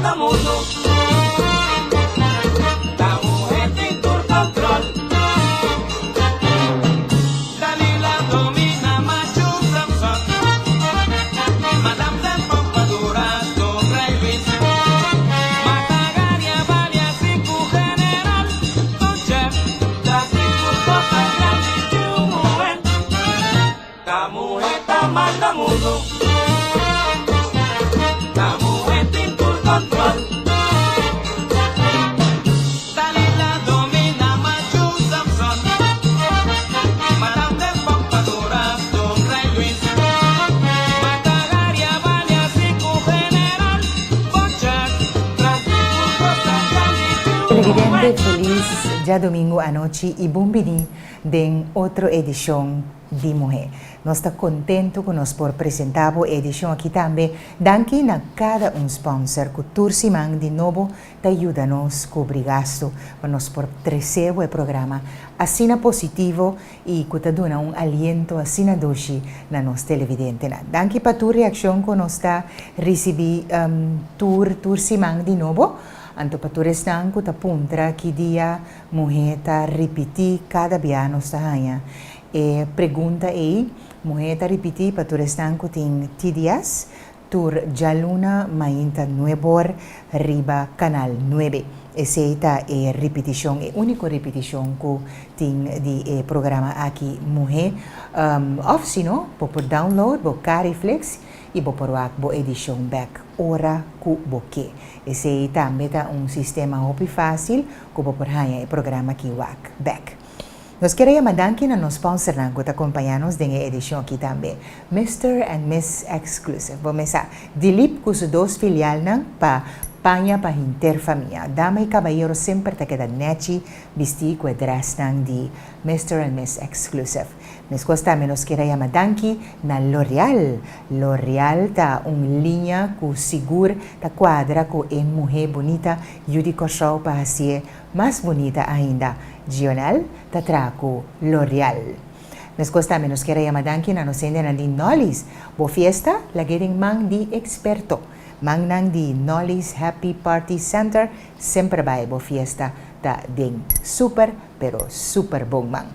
manda mundu. Ta muhé tin tur control. Dalila domina machu Samson. Madame de Pompadour ku Rey Luis. Mata Garia balia sinku general. Don chef ta tin tur cosnan grandi yu muhé. Ta muhé ta manda mundu. Ta muhé tin tur control. Dalila domina machu Samson. Madame de Pompadour ku Rey Luis. Mata Garia balia sinku general. Bonchak ta tin tur cosnan grandi yu muhé. Televidente felis djadomingo anochi y bon bini den otro edicion di Muhé. Nos ta contento cu nos por presenta bo e edicion aki tambe. Danki na cada un sponsor cu tur siman di nobo ta yuda nos cubri gasto pa nos por trece bo e programa asina positivo y cu ta duna un aliento asina dushi na nos televidentenan. Danki pa tur reaccion cu nos ta ricibi tur tur siman di nobo. Anto pa tur esnan cu ta puntra ki dia Muhé ta ripití kada bia nos ta haña e pregunta ei. Muhé ta ripití pa tur esnan ku tin TDS tur djaluna mainta nuebor riba Kanal nuebe. Esei ta e ripitishon, e úniko ripitishon ku tin di e programa aki Muhé. Òf si no, bo por download bo Cariflix i bo por wak bo edishon bèk ora ku bo ke. Esei tambe ta un sistema hopi fásil ku bo por haña e programa aki wak bek. Nos kier a yama danki na nos sponsornan ku ta kompañá nos den e edishon aki tambe, Mister and Miss Exclusive. Bo mesa Dilip ku su dos filialnan pa paña pa hinter famia. Dama i kabayero semper ta keda nèchi bistí ku e drèsnan di Mister and Miss Exclusive. Meskos tambe nos kier a yama danki na L'Oreal. L'Oreal ta un liña ku sigur ta kuadra ku e muhé bunita Yu di Kòrsou pa hasié mas bunita ainda. Gionel ta traha ku L'Oreal. Meskos tambe nos kier a yama danki na nos hendenan di Nolly's. Bo fiesta lag'é den man di eksperto. Mannan di Nolly's Happy Party Center semper bai bo fiesta ta den super pero super bon man.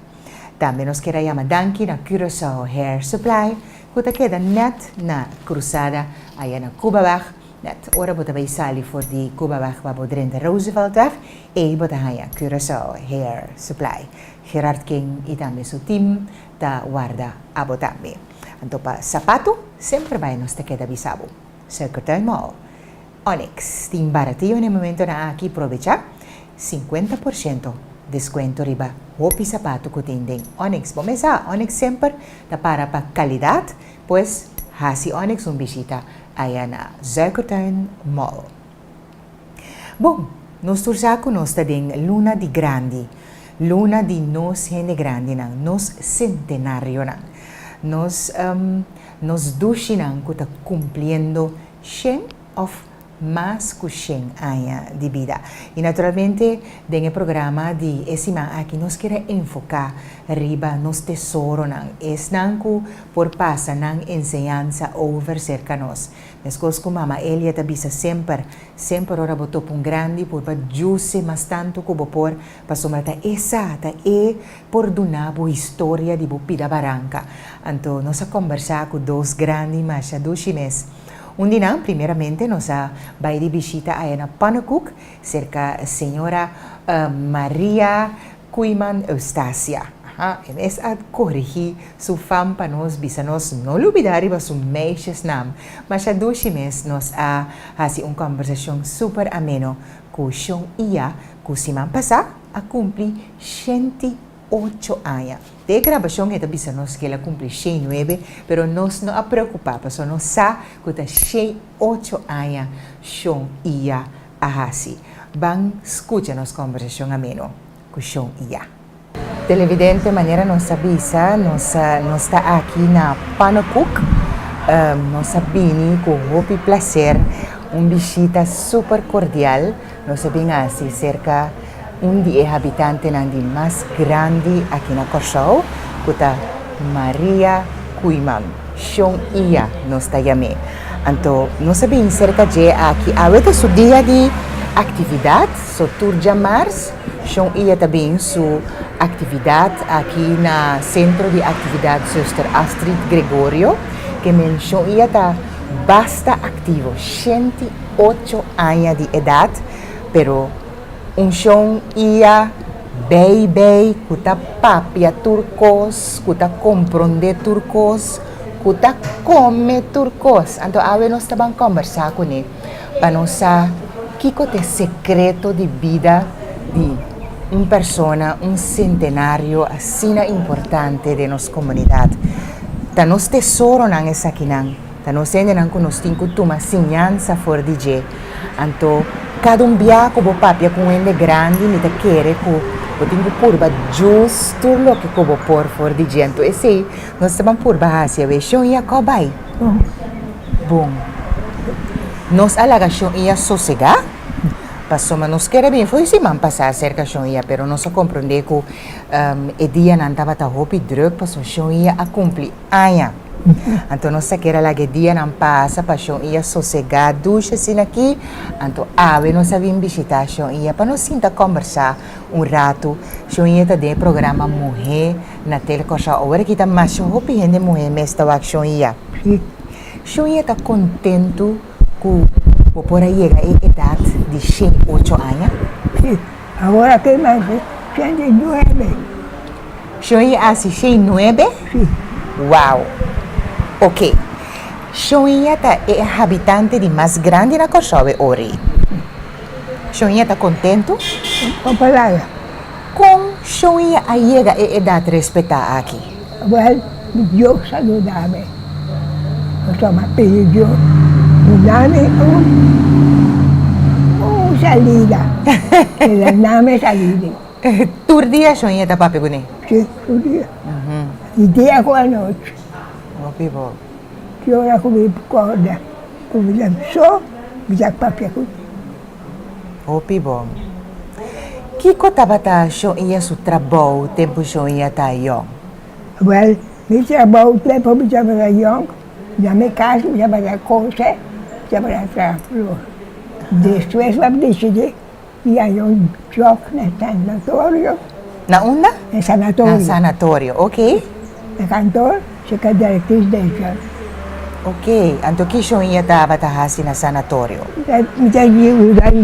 Tambe nos kier a yama danki na Curaçao Hair Supply ku ta keda nèt na krusada aya na Cubaweg. Net ora bo ta bay sali for di Cubaweg pa bo drenta Rooseveltweg, ey bo ta haña Curaçao Hair Supply. Gerard King y tambe su team ta warda abo tambe. Anto pa sapato, semper bay nos ta keda bisa bo. Suikertuin Mall. Onyx tin baratio na e momentonan aki, probecha 50% descuento riba hopi sapato cu tin den Onyx. Bo mesa, Onyx semper ta para pa calidad, pues haci Onyx un bishita aya na Zuikertuin Mall. Bon, nos tur sa ku nos ta den luna di grandi, luna di nos hende grandinan, nos sentenarionan, nos nos dushinan ku ta kumpliendo shen òf mas ku shen aña di bida. I naturalmente den e programa di e siman aki nos kier a enfoká riba nos tesoronan, esnan ku por pasa nan enseñansa over serka nos. Meskos ku Mama Elia ta bisa semper, Semper ora bo topa un grandi purba djuse mas tantu ku bo por, pasobra ta e sa, ta e por duna bo historia di bo pida baranka. Anto nos a kombersá ku dos grandi masha dushi mes. Un di nan, primeramente nos a bai di bishita aya na Pannekoek, serka señora Maria Koeiman Eustacia. Aha, e mes a korigí su fam pa nos bisa nos no lubidá riba su meisjesnaam. Masha dushi mes nos a hasi un kòmbersashon super ameno ku Shon Iya ku siman pasá a kumpli 108 aña. Den e grabashon e ta bisa nos ku el a kumpli 109, pero nos no a preokupá pasobra nos sa ku ta 108 aña Shon Iya a hasi. Ban skucha nos kòmbersashon ameno ku Shon Iya. Televidente, manera nos a bisa, nos nos ta aki na Pannekoek. Nos a bini ku hopi plaser, un bishita super kordial. Nos a bin hasi serka un di e habitantenan di mas grandi aki na Kòrsou, ku ta Maria Koeiman. Shon Iya nos ta yam'é. Anto nos a bin serka dje aki awe ta su dia di aktividat, so tur djamars Shon Iya ta bin su aktividat aki na Sentro di Aktividat Zuster Astrid Gregorio. Ke men Shon Iya ta basta aktivo, 108 aña di edat, pero un Shon Iya bei bei ku ta papia tur kos, ku ta komprondé tur kos, ku ta kome tur kos. Anto awe nos ta ban kòmbersá kuné pa nos sa kiko ta e sekreto di bida di un persona, un sentenario asina importante den nos komunidat. Ta nos tesoronan esakinan, ta nos hendenan ku nos tin ku tuma siñansa for di dje. Anto kada un bia ku bo papia ku un hende grandi mi ta kere ku bo tin ku purba djus tur loke ku bo por for di dje. Anto esei Nos ta ban purba hasi awe. Shon i a kò bai? Bon. Nos a laga Shon i a sosegá, pasobra nos kere bin for di siman pasá serka Shon i a, pero nos a komprondé ku e dianan tabata hopi drùk pasobra Shon i a kumpli aña. Anto nos ta kere a laga e dianan pasa pa Shon i a sosegá dushi asina aki. Anto awe nos a bin bishitá Shon i a pa nos sinta kòmbersá un ratu. Shon i a ta den e programa Muhé. Na tel Kòrsou awor aki ta masha hopi hende muhé mes ta wak Shon-Ia. Shon-Ia ta kontentu ku bo por a yega e edat di 108 aña? Si, awor aki mas di 109. Shon-Ia a hasi 109? Si. Wow! Oke. Shon-Ia ta e habitante di mas grandi na Kòrsou e ora ei. Shon-Ia ta kontentu? Kon palabra. Kon Shoia a yega e edat respetá aki? Wèl, mi Dios a yuda mi. Pasobra mi a pidi Dios duna mi un un salida. El a duna mi salida. Tur dia Shoia ta papia kuné? Si, tur dia. Di dia ku anochi. Hopi bo. Ki ora ku mi kòrda ku mi ta so, mi ta papia kuné. Hopi bon. Kiko tabata Shon-Ia su trabou tempu Shon-Ia ta yòn? Wèl, mi trabou tempu mi tabata yòn, na mi kas mi tabata kose, mi tabata traha flor. Despues mi a disidí di haña un djòb na sanatorio. Na unda? Na sanatorio. Na sanatorio, oké. Na kantor, serka direktris Dejan. Oké, anto ki Shon-Ia tabata hasi na sanatorio? Mi ta yuda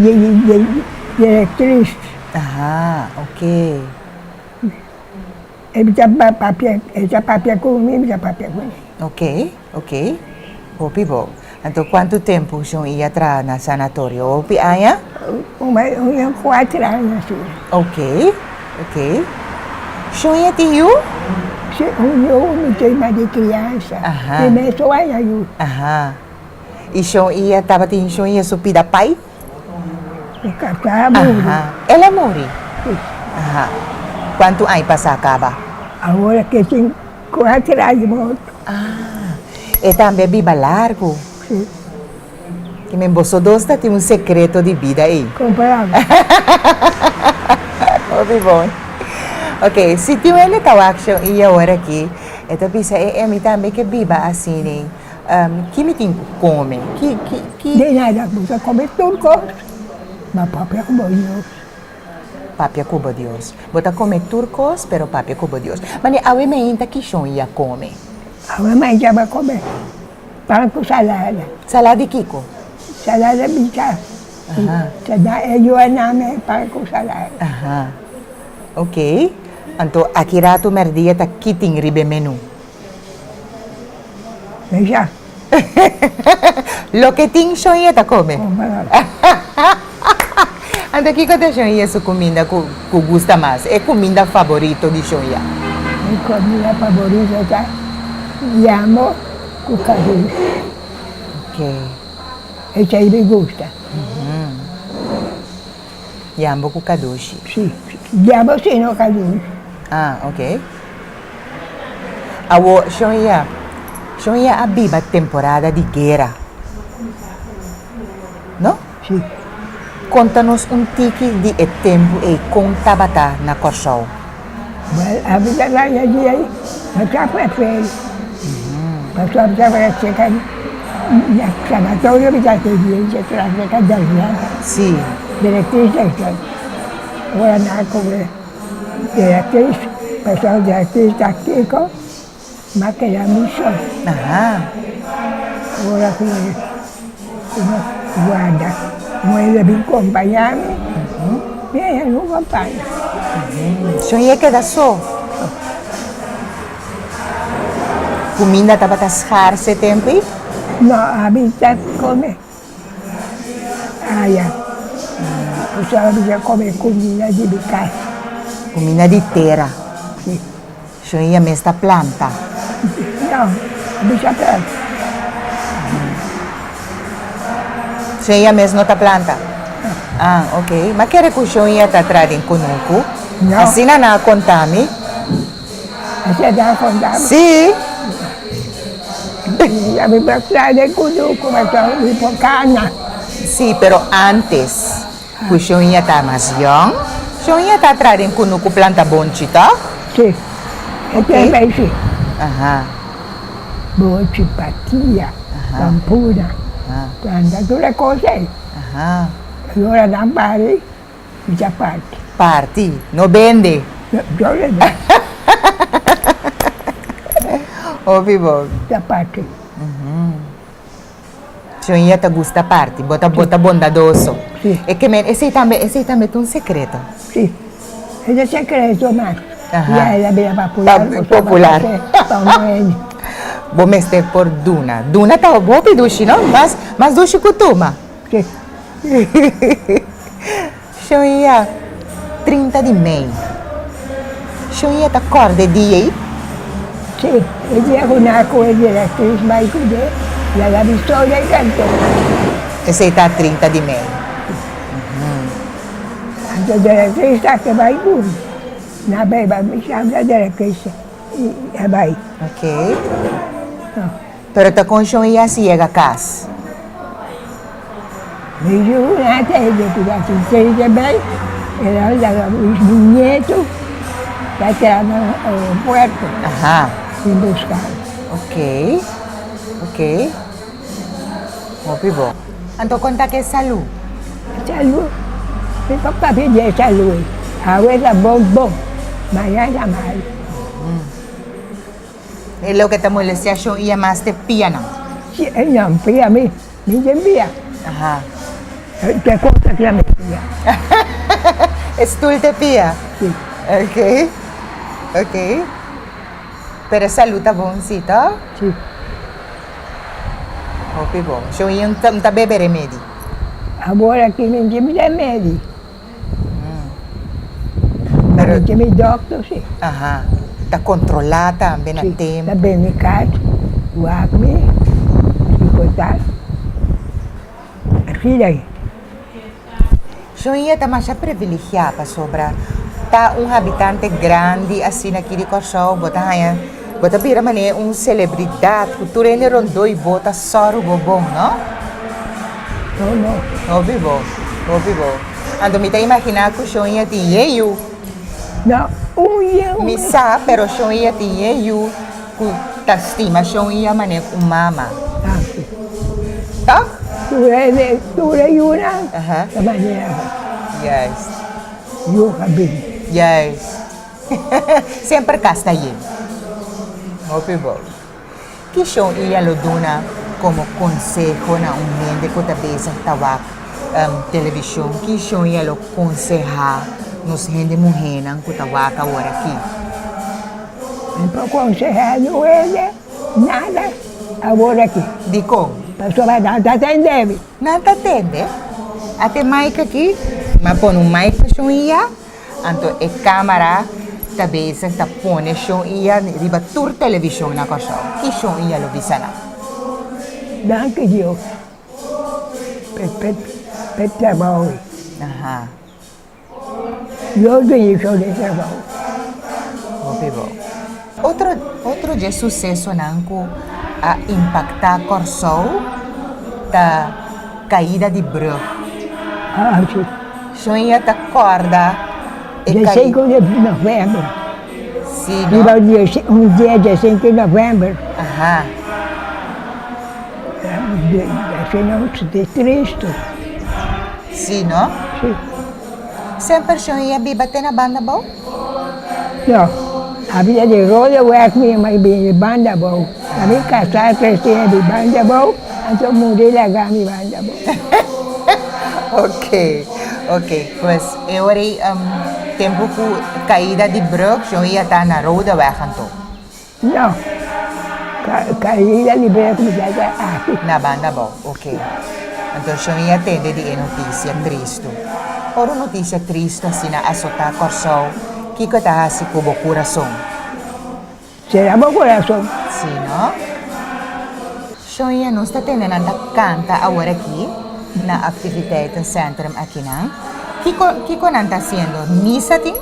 direktris. Aha, oké. E ta papia, e ta papia ku mi, mi ta papia ku e. Oké, oké. Hopi bon. Anto kuantu tempu Shon-Ia traha na sanatorio? Hopi aña? Un kuater aña asina. Oké, oké. Shon-Ia tin yu? Si, un yu mi tin mas di kriansa. Aha. Mi mes un aña yu. Aha. I Shon-Ia tabatin Shon-Ia su pida pai? E kasa a muri. Aha. El a muri? Si. Aha. Kuantu aña pasá kaba? Awor ke tin kuater aña morto. Ah. E tambe a biba largu. Si. Ki men boso dos ta tin un sekreto di bida ei. Kompará. Hopi bon. Ok, si tin un hende ta wak shon i awor aki, e ta bisa, e e mi tambe ke biba asina. Ki mi tin ku kome? Ki, ki, ki. De nada, bo ta kome tur kos, ma papia ku bo Dios. Papia ku bo Dios. Bo ta kome tur kos, pero papia ku bo Dios. Mane awe mainta kishon i a kome? Awe mainta bo a kome pan ku salada. Salada di kiko? Salada bisa. Ta da e yu a name pan ku salada. Aha. Ok. Anto aki ratu merdia ta ki tin riba e menu? Mesha. Loke tin Shon-Ye ta kome. Anto kiko ta Shon-Ye su kuminda ku gusta mas? E kuminda faborito di Shon-Ye? Mi kuminda faborito ta yamo ku kadushi. Ok. Esei mi gusta. Yambo ku kadushi. Si, yambo si no kadushi. Ah, ok. Awor, Shon-Ia, Shon-Ia a biba temporada di guera, no? Si. Konta nos un tiki di e tempu ei kon tabata na Kòrsou. Wèl, ami ta laña di ei, no ta preferí. Pasobra mi tabata seka. Na sanatorio mi ta haci tras di Cadernan. Si. Directriz ta ora nan a coge directriz, pasobra directriz ta kiko, m'a keda mi so. Aha. Ora cu no guarda muhé bin compaña mi, mi a haña un compaña. Shon i e keda so? Kuminda tabata skars e tempu ei? No, abi ta kome aya. Pasobra abi ta kome kuminda di mi kas. Kuminda di tera? Si. Shon i mes ta planta? No, abi ta planta. Shon i mes no ta planta? No. Ah, ok. Ma kere ku shon i ta traha den kunuku? No. Asina nan a konta mi. Asina nan a konta mi? Si. Abi por traha den kunuku, pasobra mi por kana. Si, pero antes ku shon i ta mas yòn, shon i ta traha den kunuku planta bonchi, tòg? Si. E tempu ei si. Aha. Bonchi, patia, pampuna, planta tur e kos ei. Aha. I ora nan pari, mi ta parti. Parti, no bende. No, yo bende. Hopi bon. Ta parti. Shon ta gusta parti, bo ta bo ta bondadoso. Si. E ke men esei tambe esei tambe ta un sekreto. Si, e ta sekreto mas Aha. ya el a bira popular Popular. Pa un hende. Bo mester por duna. Duna ta hopi dushi no, mas mas dushi ku tuma. Si. Shon ya 30 di mei. Shon ya ta kòrda e dia ei? Si, e dia ku nan a kohe direktris bai kuné, laga mi sol den kantor. Esei ta 30 di mei. Anto direktris ta ke bai ku mi. Nan a beba mi sa direktris i a bai. Ok. Pero ta kon shon ya si yega kas? Mi yu na tende ku ta sinti bay, el a laga mi nietu ta traha na aeropuerto. Aha. Bin buska mi. Ok, ok. Hopi bon. Anto kon ta ke salu? Salu? Mi por papia di e salu ei. Awe ta bon bon, mañana ta mal. E loke ta molestia shon i amas te pianan. Si e nan pia mi, mi den pia. Aha. Te kos aki a mi pia. E stul te pia? Si. Ok, ok. Pero e salu ta bon si, to? Si. Hopi bon. Shon i un ta bebe remedi? Awor aki mi tin remedi. Pero mi tin mi dokter si. Aha. Ta kontrolá tambe na tempu. Si, ta bini kas, wak mi, kiko tal. Asina ei. Shon-Ia ta masha privilegiá pasobra ta un habitante grandi asina aki di Kòrsou. Bo ta haña, bo ta bira manera un selebridat ku tur hende rondó i bo ta sòru bo bon, no? No, no. Hopi bo, hopi bo. Anto mi ta imaginá ku Shon Ia tin ye yu. No, un ye un. Mi sa, pero Shon Ia tin ye yu ku ta stima Shon Ia manera ku un mama. Ah, si. Tòg? Tur e, tur e yunan ta manera. Juist. Yu a bini. Juist. Semper kas ta yen. Hopi bo. Ki shon i a lo duna komo konseho na un hende ku ta bezig ta wak televishon? Ki shon i a lo konsehá nos hende muhénan ku ta wak aworakí? Mi por konsehá no hende nada aworakí. Dikon? Pasobra nan ta tende mi. Nan ta tende? Ate mic aki, mi a pone un mic pa shon i a. Anto e kamara ta bezig ta pone shon iya riba tur televishon na Kòrsou. Ki shon iya lo bisa nan? Danki Dios p'e trabou ei. Aha. Dios bendishon e trabou. Hopi bon. Otro otro dje susesonan ku a impaktá Kòrsou ta kaida di brùg. Ah, si. Shon ya ta kòrda e Dia kai. sinku di novèmber. Si, no? Riba un dia, un dia dia sinku di novèmber. Aha. Asina nos sinti tristu. Si, no? Si. Semper shon i a biba te na banda abou? No. A bida di Rodeweg mi a bini di banda abou. Ami kasá tres dia di banda abou, anto muri laga mi banda abou. Ok, ok. Pues e ora ei tempu ku kaida di brug shon i a ta na Rodeweg anto? No, caída di brek mi ta ta aki. Na banda abou, ok. Anto shon i a tende di e notisia tristu. Ora un notisia tristu asina asotá Kòrsou, kiko ta hasi ku bo kurason? Sera bo kurason. Sí, no? Shon i a nos ta tende nan ta kanta awor aki na Activiteitencentrum akinan. Kiko, kiko nan ta hasiendo? Misa tin?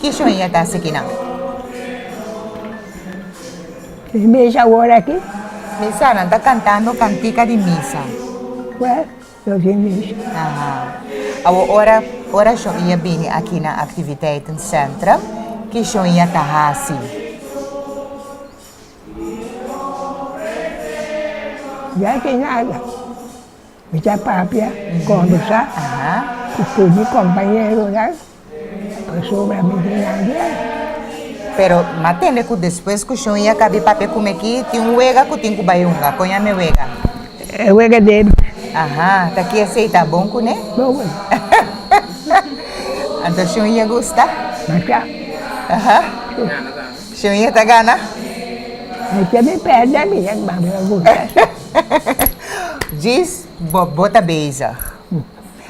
Ki sueño ta hasi kinan? Tin misa awor aki? Misa, nan ta kantando kantika di misa. Wèl, lo tin misa. Aha. Awor ora, ora Shoia bini aki na Activiteitencentrum, ki Shoia ta hasi? Ya tin nada. Mi ta papia, kombersá ku tur mi kompañeronan pasobra mi tin nan bien. Pero m'a tende ku despues ku Shon i a kabi papia ku mi aki, tin un wega ku tin ku bai hunga. Kon yama e wega? E wega debes. Aha, ta ki esei ta bon kuné? Bon kuné. Anto Shon i a gusta? Masha. Aha. Shon i a ta gana? E ke mi pèrdè mi ta gusta. Djis bo bo ta bezig.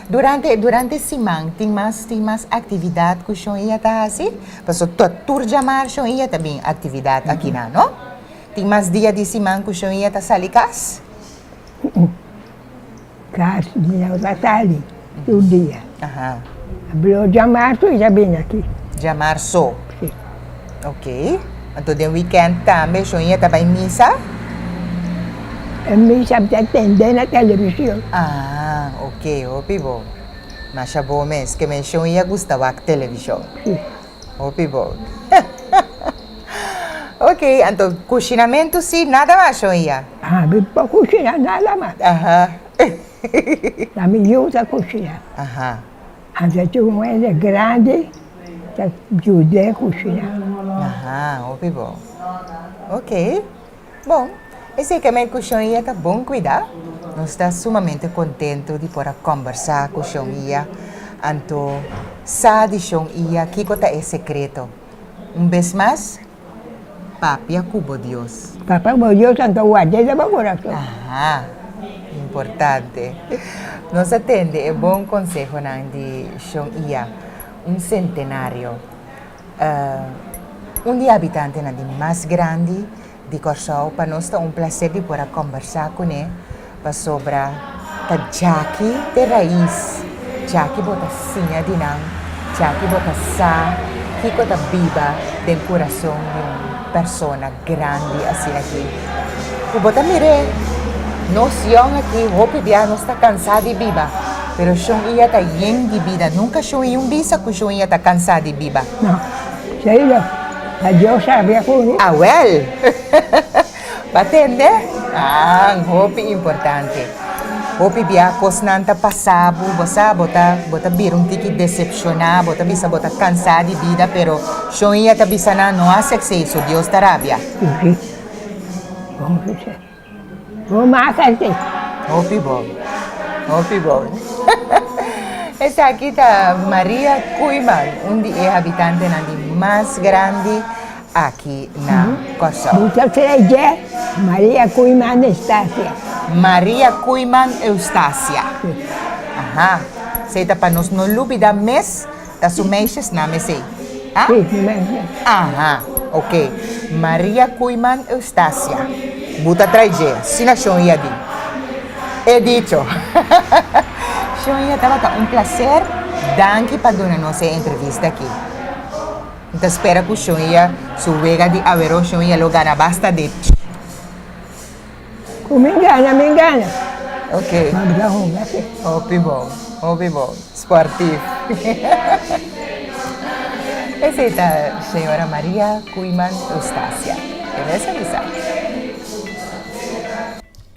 Durante durante siman tin mas tin mas aktividat ku Shon Iya ta hasi? Paso ta tur djamar Shon Iya ta bin aktividat akinan, no? Tin mas dia di siman ku Shon Iya ta sali kas? Kas mi no ta sali tur dia. Blo djamar so i ta bin aki. Djamar so? Si. Ok. Anto den weekend tambe Shon Iya ta bai misa? E misa mi ta tende na television. Ah, ok, hopi bo. Masha bo mes, ke men Shon Iya gusta wak television. Si. Hopi bo. Ok, anto kushinamentu si nada mas Shon Iya? Ah, mi por kushina nada mas. Aha. Ta mi yu ta kushina. Aha. Anto tin un hende grandi ta yud'é kushiná. Aha, hopi bon. Ok. Bon, esei ke men ku Shon Ia ta bon kuidá. Nos ta sumamente kontentu di por a kòmbersá ku Shon Ia. Anto sa di Shon Ia kiko ta e sekreto. Un bes mas, papia ku bo Dios. Papia ku bo Dios anto ward'é den bo kurason. Aha, importante. Nos a tende e bon konsehonan di Shon Ia, un sentenario. Un di e habitantenan di mas grandi di Kòrsou, pa nos ta un plaser di por a kòmbersá kuné pasobra ta djaki te rais, djaki bo ta siña di nan, djaki bo ta sa kiko ta biba den kurason di un persona grandi asina aki. Ku bo ta mir'é, nos yòn aki hopi bia nos ta kansá di biba, pero Shon Iya ta yen di bida. Nunka Shon Iya un bisa ku Shon Iya ta kansá di biba. No, esei lo, pa Dios sabia ku mi. Awèl! Bo a tende? Ah, hopi importante. Hopi bia kosnan ta pasa bo, bo sa, bo ta, bo ta bira un tiki desepshoná, bo ta bisa bo ta kansá di bida, pero Shon Iya ta bisa nan, no hasi akseso, Dios ta rabia. Sí, bon si. Bo maka si. Hopi bon, hopi bon. Esaki ta Maria Koeiman, un di e habitantenan di mas grandi aki na Kòrsou. Bo ta kere dje Maria Koeiman Eustasia. Maria Koeiman Eustasia. Aha, esei ta pa nos no lubida mes ta su meisjesnaam esei. Ha? Sí, mi meisjesnaam. Aha, ok. Maria Koeiman Eustasia. Bo ta trae dje, asina Shon Ia di. E dicho. Shon Ia tabata un placer. Danki pa duna nos e entrevista aki. Mi ta spera ku Shoia su wega di aweró Shoia lo gana basta di. Ku mi gana mi gana. Ok. Ma mi ta hunga si. Hopi bon, hopi bon. Sportief. Esei ta señora Maria Koeiman Eustacia. E mes a bisa.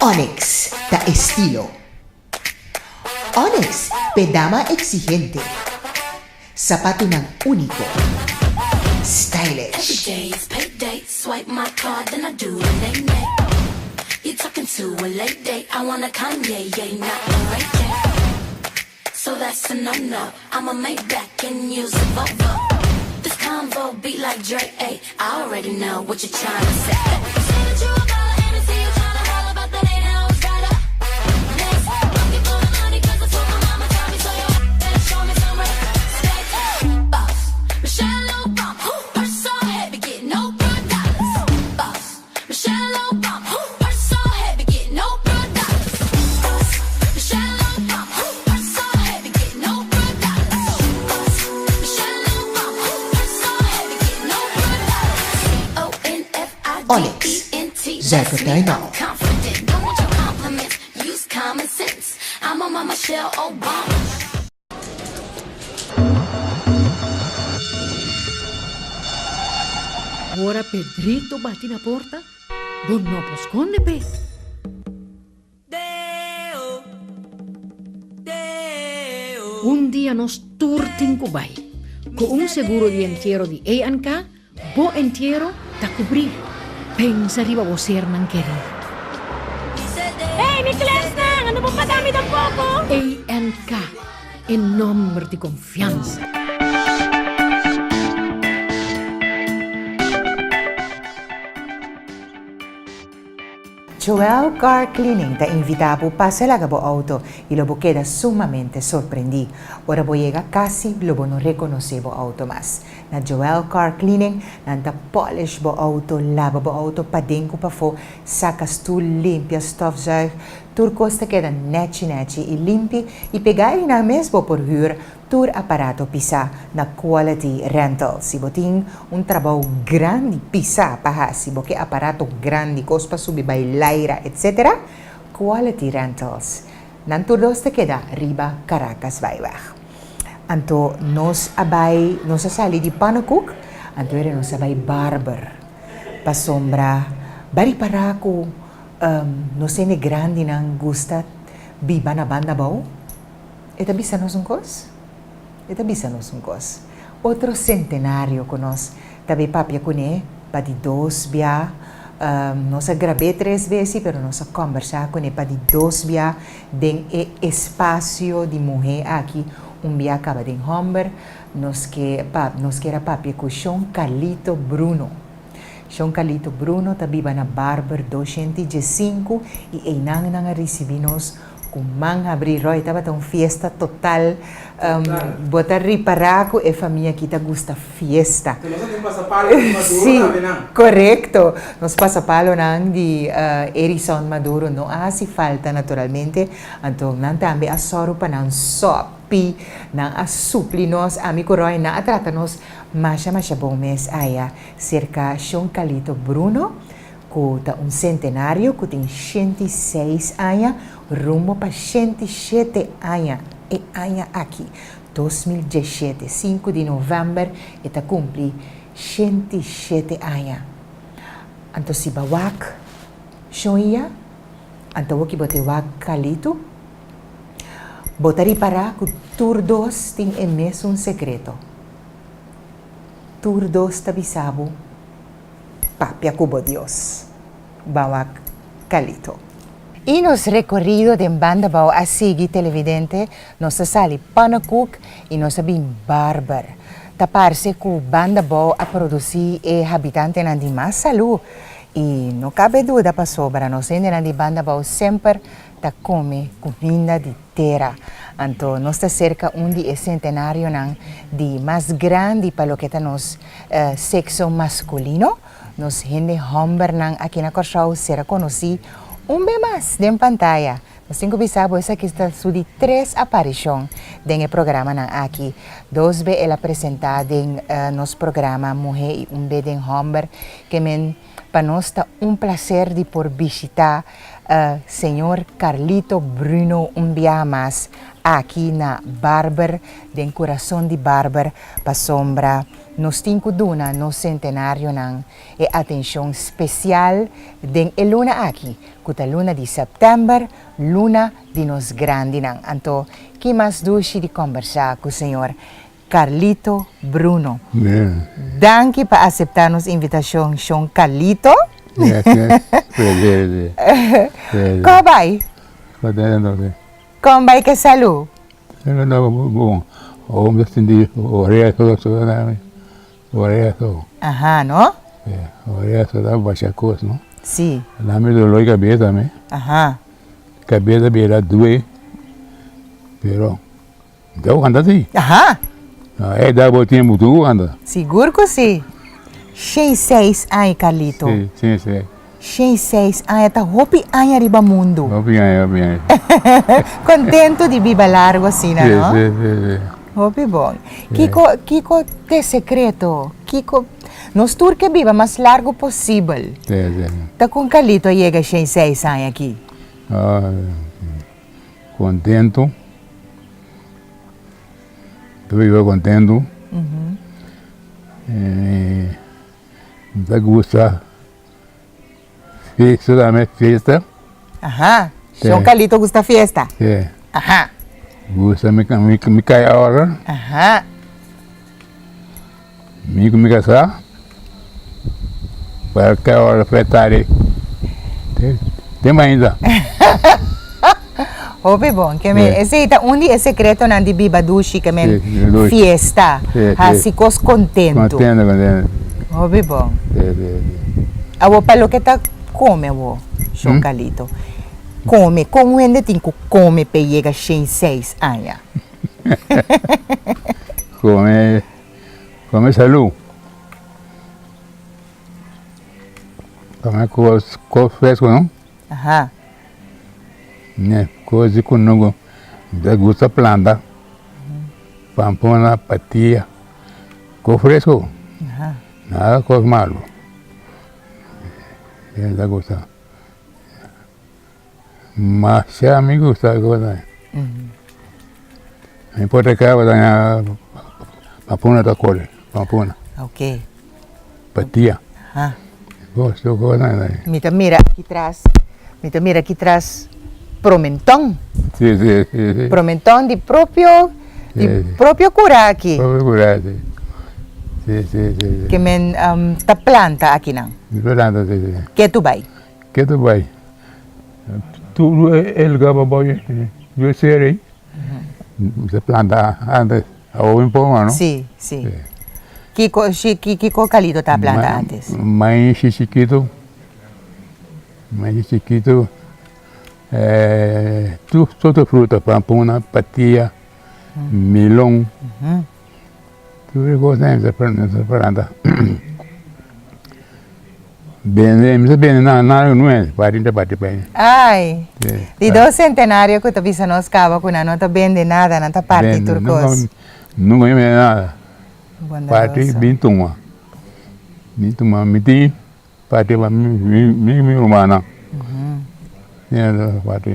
Onyx ta estilo. Onyx p'e dama exigente. Sapatunan úniko. Stylish. Onyx, zuiver tuinbouw. Ora Pedrito bati na porta, bo no por skonde p'e. Un dia nos tur tin ku bai. Ku un seguro di entiero di A&K, bo entiero ta kubrí. Pensa riba bo sernan kerí. Hey, mi klèsnan! Ando bo paga mi tampoko? A&K, e nòmber di konfiansa. Joel Car Cleaning ta invita bo pasa laga bo auto y lo bo keda sumamente sorprendi. Ora bo yega casi lo bo no reconoce bo auto mas. Na Joel Car Cleaning nan ta polish bo auto, laba bo auto paden cu pafo, saca stoel, limpia, stofzuig, tur cos ta keda nechi nechi y limpi y pega eynan mes bo por huur Tur aparato pisá na Quality Rental. Si bo tin un trabou grandi pisá pa hasi, bo ke aparato grandi, kos pa subi bai laira, etc. Quality Rentals. Nan tur dos ta keda riba Caracasbaaiweg. Anto nos a bai, nos a sali di Pannekoek, anto era nos a bai Barber. Pasobra bai ripará ku nos hende grandinan gusta biba na banda abou. E ta bisa nos un kos? E ta bisa nos un kos. Otro sentenario ku nos ta bay papia kuné pa di dos bia. Nos a grab'é tres bes si, pero nos a kòmbersá kuné pa di dos bia den e espasio di muhé aki. Un bia kaba den hòmber. Nos ke pa nos kier a papia ku Shon Carlito Bruno. Shon Carlito Bruno ta biba na Barber doshenti diesinku i einan nan a risibí nos Ku man habrí Roy tabata un fiesta total. Bo ta ripará ku e famia aki ta gusta fiesta. Nos a tin pasapalo di Maduro Sí, tambe nan. korekto. Nos pasapalonan di Erison Maduro no a hasi falta naturalmente. Anto nan tambe a sòru pa nan sòpi, nan a supli nos. Ami ku Roy nan a trata nos masha masha bon mes aya serka Shon Calito Bruno. Ku ta un sentenario ku tin 106 aña rumbo pa 107 aña e aña aki, 2017, sinku di novèmber e ta kumpli 107 aña. Anto si ba wak shon ia, anto awor ki bo te wak Carlito, bo ta ripará ku tur dos tin e mesun sekreto. Tur dos ta bisa bo. Papia ku bo Dios. Bawak Calito. I nos rekorido den Bandabou a sigui televidente, nos a sali Pannekoek i nos a bin Barber. Ta parse ku Bandabou a produsí e habitantenan di mas salú i no kabe duda pasobra nos hendenan di Bandabou semper ta kome kuminda di tera. Anto nos ta serka un di e sentenarionan di mas grandi pa loke ta nos sekso maskulino. Nos hende hòmbernan aki na Kòrsou sera konosí un be mas den pantaya. Nos tin ku bisa bo esaki ta su di tres aparishon den e programanan aki. Dos be el a presentá den nos programa Muhé i un be den Hòmber. Ke men pa nos ta un plaser di por bishitá. Señor Carlito Bruno un biaha mas aki na Barber, den kurason di Barber, pasobra nos tin ku duna nos sentenarionan e atenshon spesial den e luna aki, ku ta luna di sèptèmber, luna di nos grandinan. Anto, ki mas dushi di kòmbersá ku señor Carlito Bruno. Danki pa aseptá nos invitashon, shon Carlito. Kon bai? Kon bai ke salú? Aha, no? Si. Aha. Dau kanta si. Aha. E da bo tempu tur ku kanta. Sigur ku si. Shei seis aña Carlito. Si, si, si. Shei seis aña ta hopi aña riba mundu. Hopi aña, hopi aña. Kontentu di biba largu asina, no? Si, si, si, si. Hopi bon. Kiko, kiko t'e sekreto? Kiko, nos tur ke biba mas largu posibel. Si, si. Ta kon Carlito a yega shei seis aña aki? Contento. Ta biba contento. Mi ta gusta fiesta tambe, fiesta. Aha, Shon Carlito gusta fiesta? Si. Aha. Gusta mi mi kai ora. Aha. Mi ku mi kasá para kai ora fretari te mainta. Hopi bon, ke men esei ta un di e sekretonan di biba dushi, ke men fiesta, hasi kos kontentu. Kontentu, kontentu. Hopi bon. Awor pa loke ta kome awor, Shon Carlito, kome, kon un hende tin ku kome p'e yega shen seis aña? Kome, kome salú. Kome kos, kos fresco no. Aha. Ne, kos di kunuku. Mi ta gusta planta. Pampuna, patia. Kos fresco. Aha. Nada kos malo. Mi ta gusta. Masha mi gusta e cosa ei. No importa ke tabata ña pampuna ta kore, pampuna. Ok. Patia. Ha. Gosto cosa ei. Mi ta mira aki tras, mi ta mira aki tras promenton. Si, si, si, si. Promenton di propio, di propio kura aki. Propio kura, si. Si, si, si, si. Ke men ta planta akinan. Ta planta, si, si. Ke tu bai? Ke ta bai? Tur e lugar pa bai yo ser ei ta planta antes awor mi por mas no. Si si kiko kiko Calito ta planta antes? Maishi chikitu maishi chikitu tur sorto fruta pampuna patia melon. Tur e kosnan ta planta. Bende, mi ta bende na na nues, parti ta parti pa ei. Ai, di dos sentenario ku ta bisa nos kaba ku nan no ta bende nada, nan ta parti tur kos. Nunka mi bende nada. Parti bin tuma, bin tuma mi tin parti pa mi mi mi rumannan. Parti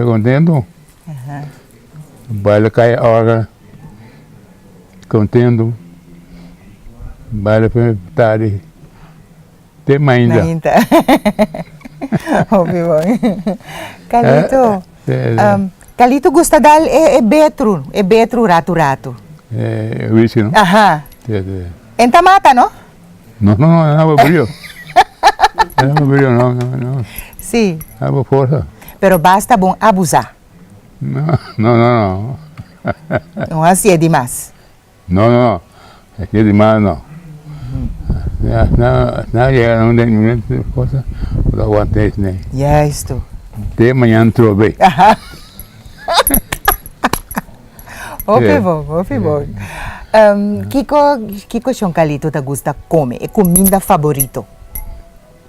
kontento. Baile kai ora contento baile fe tardi te mainta. Mainta. Hopi bon. Carlito, Carlito gusta dal e betru, e betru ratu ratu. E whisky no? Aha. En ta mata no? No, no, no, no, brio. No, brio, no, no, no. Sí. Abo forsa. Pero basta bon abusá. No, no, no, no. No hasié di mas. No, no, no. Hasié di mas no. Na, na, na yega na un den cosa, bo ta aguanta esei. Juisto. Te mañana trobe. Hopi bon, hopi bon. Kiko, kiko Shon Carlito ta gusta come? E cuminda favorito?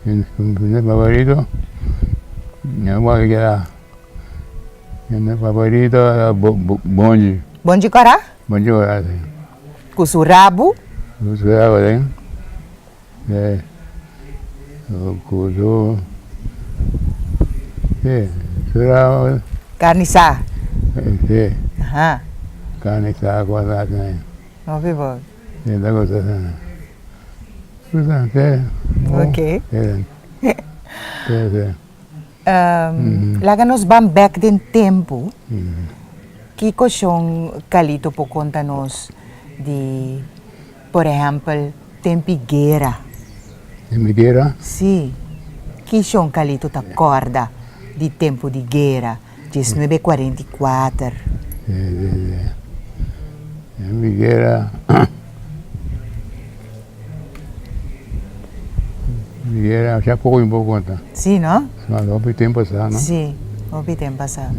E cuminda favorito? Mi wak ya, mi favorito ta bonchi. Bonchi kora? Bonchi kora, si. Ku su rabu? Ku su rabu, si. Ku si, sura. Karni sa. Si. Aha. Karni sa ku asina. Hopi bon. Si, ta gusta asina. Si. Ok. Si, si. Laga nos ban bek den tempu. Kiko shon Calito por konta nos di, por ehèmpel, temp'i guera? Temp'i guera? Sí. Ki shon Calito ta kòrda di tempu di guera, diesnuebe kuarenta i kuater? Sí, sí, sí. Temp'i guera. Guera ya poco mi por conta. Sí, no? Hopi tempo pasá, no? Sí, hopi tempo pasá.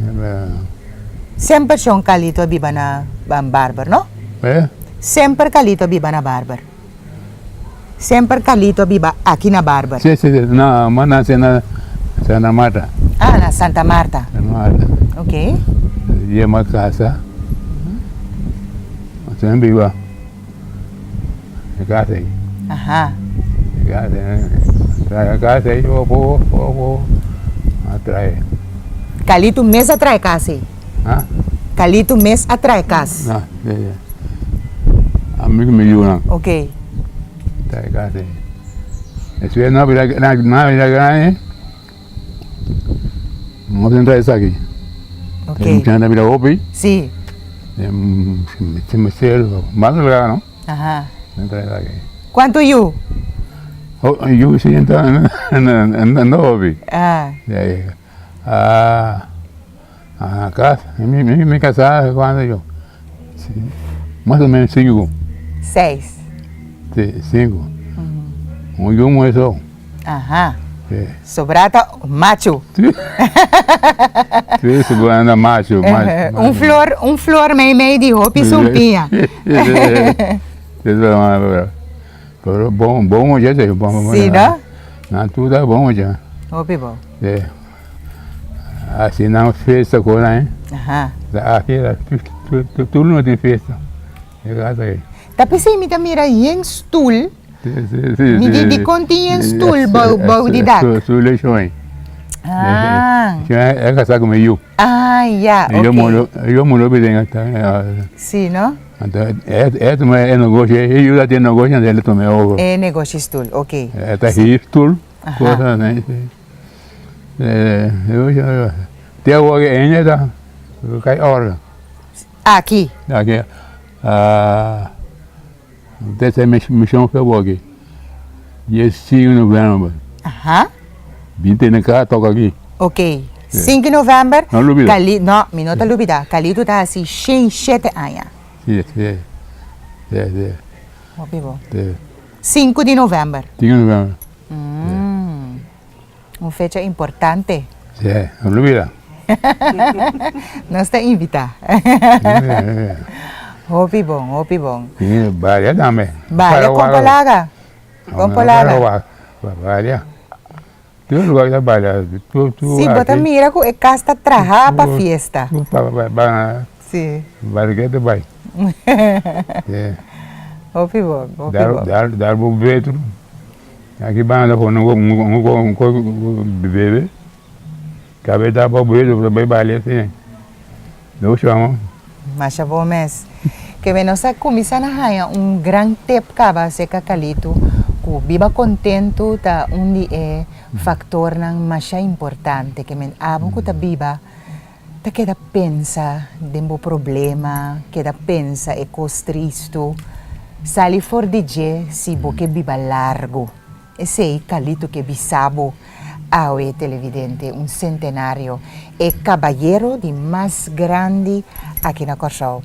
Semper Shon Calito a biba na Barber, no? Eh? Semper Calito a biba na Barber. Semper Calito a biba aki na Barber. Sí, sí, sí. No, mi a nace na Santa Marta. Ah, na Santa Marta. Santa Marta. Ok. Yema casa. Semper biba. E casa ei. Aha. E casa ei. Trae e casa ei poco poco poco poco a trae. Calito mes a trae casa ei? Ha? Calito mes a trae cas? No, si si. Ami ku mi yunan. Ok. Trae casa ei. Despues nan a bira nan a bira grandi nos a trae esaki. Ok. E muchanan ta bira hopi. Si. Mas lugar no. Aha. Nan trae esaki. Cuanto yu? Oh, yu si ta no hopi. Ah. Ah, ah, casa, mi mi casa cuanto yu? Mas o menos cinco. Seis. Si, cinco. Un yu muhe so. Aha. Sí. Sobrá ta machu. Sí. Sí, sobrá ta machu, machu. Un flor, un flor mei mei di hopi sumpiña. Sí, sí, Pero bon, bon mucha sí, bon mucha. Sí, no? Nan tur ta bon mucha. Hopi bon. Sí. Asi nan fiesta ku nan. Aha. Aki tur luna tin fiesta. E kasa ei. Ta p'esei mi ta mira yen stul. Mi di dikon tin yen stul bou di dak? Stul e shon ei. Ah. Shon ei a kasa ku mi yu. Ah ya, ok. E yu mundo biden. Si no? Anto e tuma e negoshi, e yu ta tin negoshi anto el a tuma e over. E negoshi stul, ok. E ta hir stul, kosa asina. Te awor e hende ta kai orga. Aki? Aki. Dese mishon fe awor aki. 15 november. Aha. Bin tene ka toka aki. Ok. 5 november. No lubida. Cali, no, mi no ta lubida. Calito ta hasi 107 aña. Si, si. Si, si. Hopi bo. Si. 5 di november. 5 di november. Un fecha importante. Sí, no lubida. Nos ta invita. Hopi bon, hopi bon. Sí, balia tambe. Balia con polaga. Con polaga. Balia. Tur lugar ta balia. Sí, bo ta mira cu e cas ta traha pa fiesta. Sí. Balia ta bai. Sí. Hopi bon, hopi bon. Dar bo betro. Aki banda pone un kos bebe, kabe tapa bebe ta bai balia asina. Nos chama. Masha bon mes. Kebe nos a kuminsá na haña un gran tip kaba aserka Kalitu ku biba kontentu ta un di e faktornan masha importante ke men abo ku ta biba ta keda pensa den bo problema, keda pensa e kos tristu, sali for di dje si bo ke biba largu. Esei Calito ke bisa bo awe televidente, un sentenario, e kabayero di mas grandi aki na Kòrsou.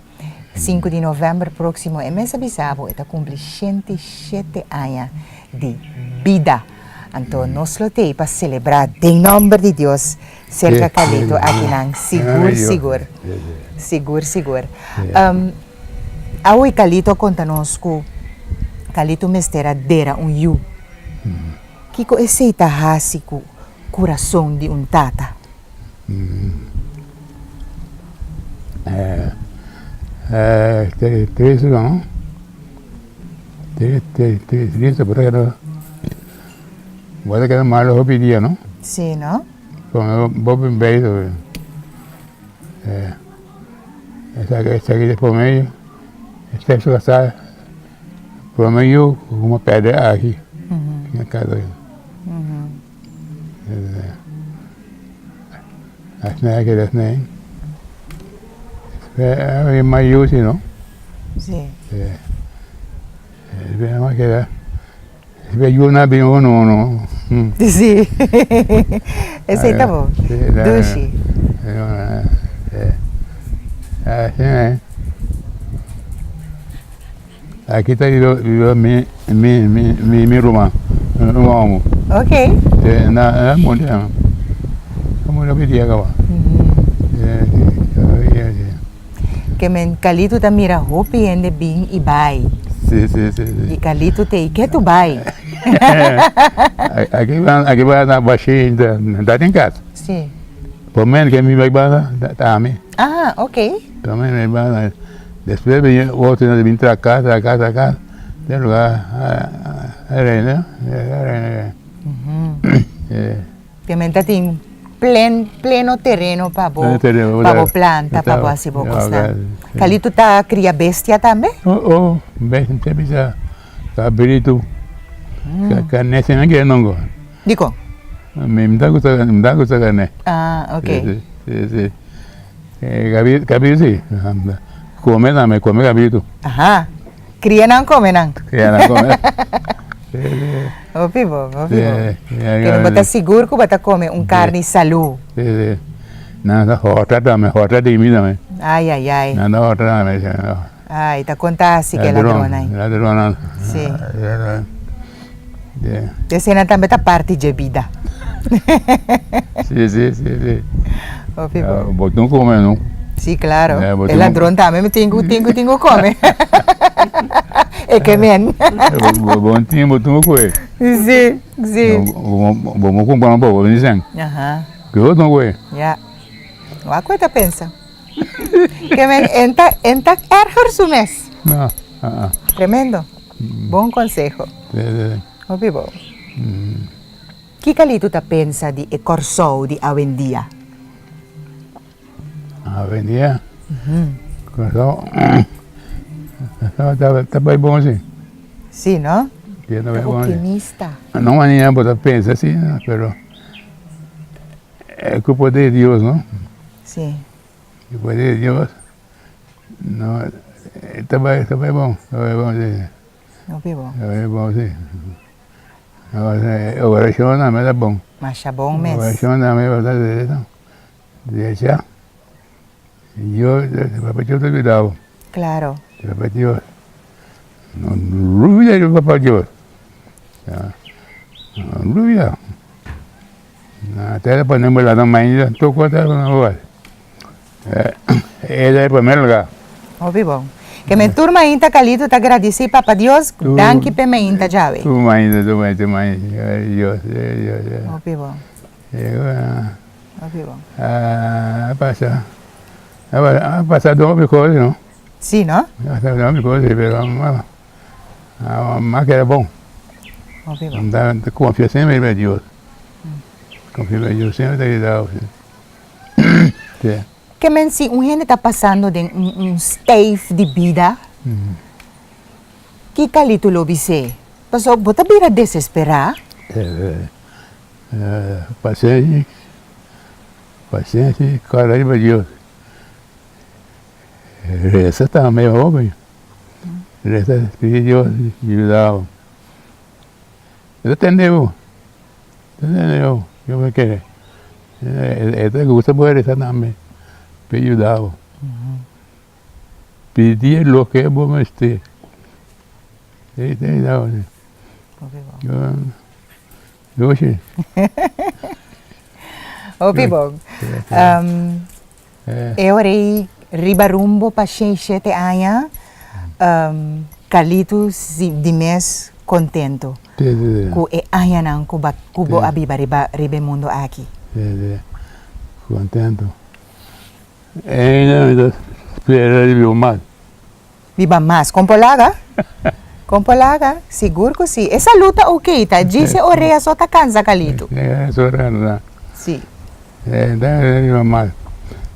Sinku di novèmber próksimo e mes a bisa bo e ta kumpli 107 aña di bida. Anto nos lo t'ei pa selebrá den nòmber di Dios Serka Calito akinan sigur sigur sigur sigur. Awe Calito a konta nos ku Calito mester a dera un yu. Kiko esei ta hasi ku kurason di un tata? Tristu no, tristu. Bo ta keda malo hopi dia, no? Sí, no? Come hopi beso. Eh, esaki, esaki ta prome yu, sexo kasá, prome yu ku mi a pèrdè aki na kasa. Asina a keda asina. E mas yu si no. Sí. E keda. E yu na bin uno uno. Sí. Esei ta bon. Dushi. Asina. Aki ta biba mi mi mi mi ruman ruman homo. Ok. Na na muri a muri hopi dia kaba. Ke men Kalito ta mira hopi hende bin i bai. Si si si si. I Kalito te i ke tu bai. Aki ban aki ban na bashi ta den kas. Si. Por men ke mi bai banda ta ami. Ah ok. Por men mi bai banda despues bin otro hende bin traka traka traka te lugar a rena a rena. Te men ta tin plen pleno tereno pa bo pa bo planta pa bo hasi bo kosnan. Kalito ta kria bestia tambe? Oh oh bestia bisa kabritu karne si nan kere nongo. Dikon? Mi mi ta gusta mi ta gusta karne. Ah ok. Si si kabritu si kome tambe kome kabritu. Aha. Kria nan kome nan. Kria nan kome. Hopi bon, hopi bon. Pero bo ta sigur ku bo ta kome un karni salú. Si, si. Nan ta hòrta tambe, hòrta di mi tambe. Ai, ai, ai. Nan ta hòrta tambe. Ai, ta konta asi ku e ladronnan. Ladronnan. Si. Esei tambe ta parti dje bida. Si, si, si, si. Hopi bon. Bo tin ku kome no. Si, klaro. E ladron tambe mi tin ku tin ku tin ku kome. E ke men. Bo tin bo tin ku kohe. Si, si. Bo mo kumpra un poko bini sen. Aha. Ke bo tin ku kohe. Ya. Wak ku e ta pensa. Ke men en ta en ta erger su mes. No, ah ah. Tremendo. Bon konseho. Si, si. Hopi bon. Ki Kalito ta pensa di e Kòrsou di awendia? Awendia? Kòrsou ta bai bon si. Si no? Si ta bai bon si. Ta optimista. No manera bo ta pensa si pero e ku poder di Dios no. Si. E poder di Dios no ta bai ta bai bon ta bai bon si. Hopi bon. Ta bai bon si. Orashon tambe ta bon. Masha bon mes. Orashon tambe bo ta haci derecha. Dios, Papa Dios ta yuda bo. Claro. Papa Dios. No lubida di Papa Dios. No lubida. Na tera pone bo lado mainda tur cos ta pone bo. E ta e primer lugar. Hopi bon. Ke men tur mainta Kalito ta gradisí Papa Dios danki p'e mainta djawe. Tur mainta tur mainta tur mainta Dios Dios. Hopi bon. Hopi bon. A pasa a pasa hopi cos no. Si no. A pasa hopi cos pero a keda bon. Hopi bon. Ta confia semper riba Dios. Confia riba Dios semper ta yuda bo. Ke men si un hende ta pasando den un stijf di bida, ki Kalito lo bis'é? Pasobra bo ta bira desesperá. Pasenshi, pasenshi, kòrda riba Dios. Resa tambe hopi, resa pidi Dios yuda bo. E ta tende bo. Yo me kere. E ta gusta bo resa tambe pa e yuda bo. Pidi loke bo mester. E ta yuda bo. Dushi. Hopi bon. E ora ei riba rumbo pa 67 aña, Carlito di mes contento cu e añanan cu bo a biba riba e mundo aki. Contento. Ainda mi ta spera di biba mas. Biba mas. Con por laga? Kon por laga? Sigur ku si. E salú ta ok, ta djis e orea so ta kansa Kalito. E orea no ta. Si.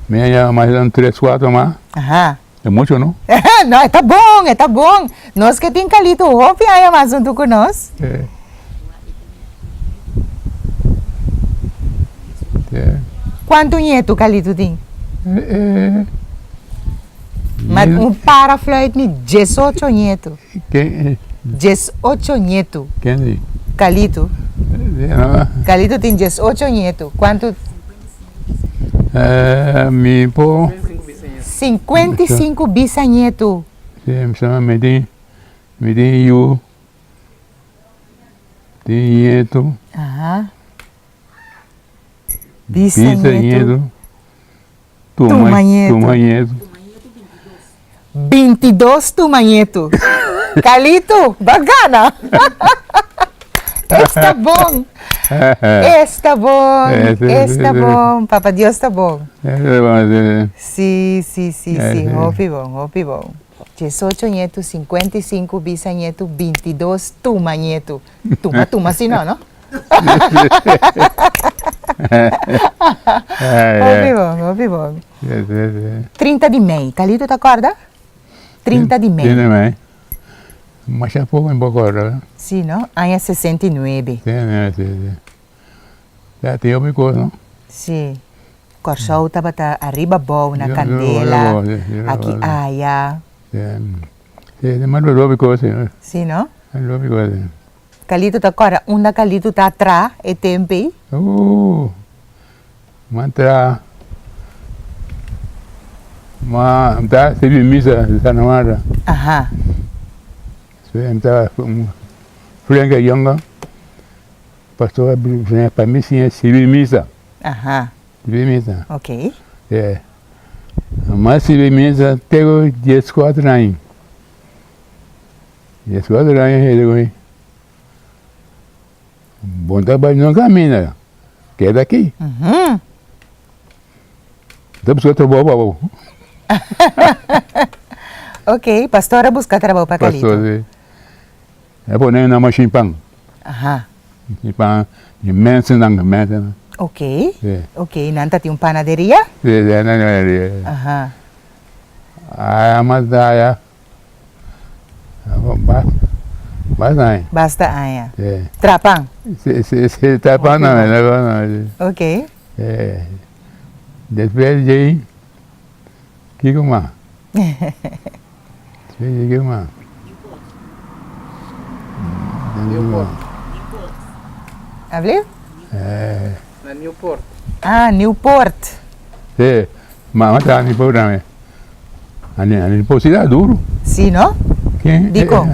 Mi a yama mas dan tres kuatro mas. Aha. E mucho no? No, e ta bon, e ta bon. Nos ke tin Kalito hopi aña mas huntu ku nos. Kuantu ñetu Kalito tin? Ma un para fluit mi diesocho ñetu. Diesocho ñetu. Ken di? Kalito. Kalito tin diesocho ñetu. Kuantu? Mi por. 55 bisañetu. Si, mi tin, mi tin yu, tin ñetu. Aha. Bisañetu. Tuma ñetu. Bintidos tuma ñetu. Calito, ba gana. Esta bon. Esta bon. Esta bon. Papa Dios ta bon. Si, si, si, si. Hopi bon, hopi bon. Diesocho ñetu, 55 bisañetu, bintidos tuma ñetu. Tuma, tuma si no, no? Hopi bon, hopi bon. 30 di mei, Calito ta corda? 30 di mei. 30 di mei. Masha poco mi por corda. Si, no? Aña 69. Si, si, si. Ya tin hopi cos, no? Si. Corsou tabata ariba abou na candela, aki aya. Si, si, mas hopi cos, si. Si, no? Hopi cos, si. Calito ta kòrda unda Calito ta tra e temp ei? Ooh, m'a tra, m'a ta sirbi misa di Santa Marta. Aha. Sí, mi ta un flenke yonga, pastor a siña pa mi siña sirbi misa. Aha. Sirbi misa. Ok. Sí. M'a sirbi misa te ku dieskuater aña. Dieskuater aña hende ku mi bon ta bai no kaminda keda aki ta buska trabou pa bo. Ok, pastor a buska trabou pa Calito. Pastor si. E pone na mashin pan. Aha. Mashin pan di mensennan, mensennan. Ok, ok, nan ta tin un panaderia? Si, si, nan tin panaderia. Aha. Aya mas aya. Basta aña. Basta aña. Sí. Trapan. Sí, sí, sí, trapan no, trapan no. Sí. Ok. Eh, después de ahí, kiko mas? Después de kiko mas? Newport. Ablief? Eh. Na Newport. Ah, Newport. Sí, mama traha Newport tambe. Ani ani por si ta duru. Si no? Ken? Dikon?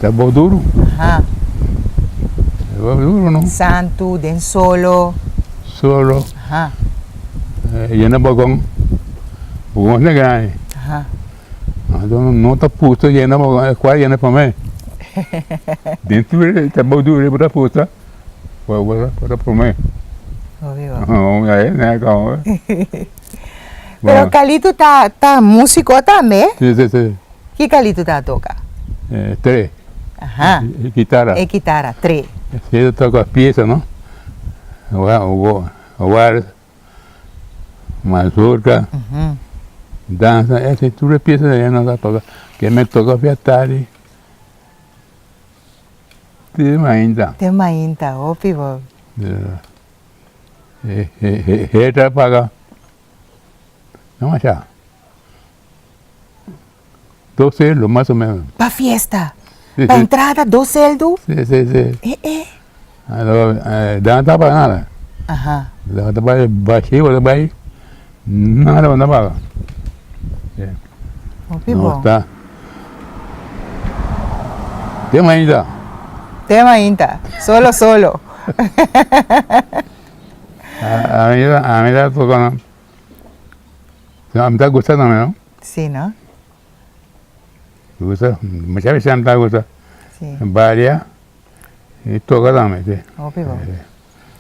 Ta bo duru. Aha. Ta bo duru no. Santu, den solo. Solo. Aha. Yena bokon. Bokon ta grandi. Aha. Anto no ta pusta yena bokon, e kua yena prome. Den tur ta bo duru bo ta pusta. Bo ta prome. Obi bo. Pero Calito ta ta musico tambe? Si si si. Ki Calito ta toca? Tre. Aha. E kitara. E kitara, tre. Si e ta toca pieza no? Wals, mazurka, danza, ese tur e pieza e no ta toca. Ke me toca fiatari te mainta. Te mainta, hopi bo. E ta paga no masha dos sueldo mas o menos. Pa fiesta? Pa entrada dos sueldo? Si si si. E e. Dan ta paga nada. Aha. Dan ta paga bashi bo ta bai nada bo no ta paga. Hopi bon. No ta. Te mainta. Te mainta. Solo solo. A mi a mi ta toca no. A mi ta gusta tambe no. Si no. Gusta, mucha bes a mi ta gusta. Si. Balia y toca tambe si. Hopi bon.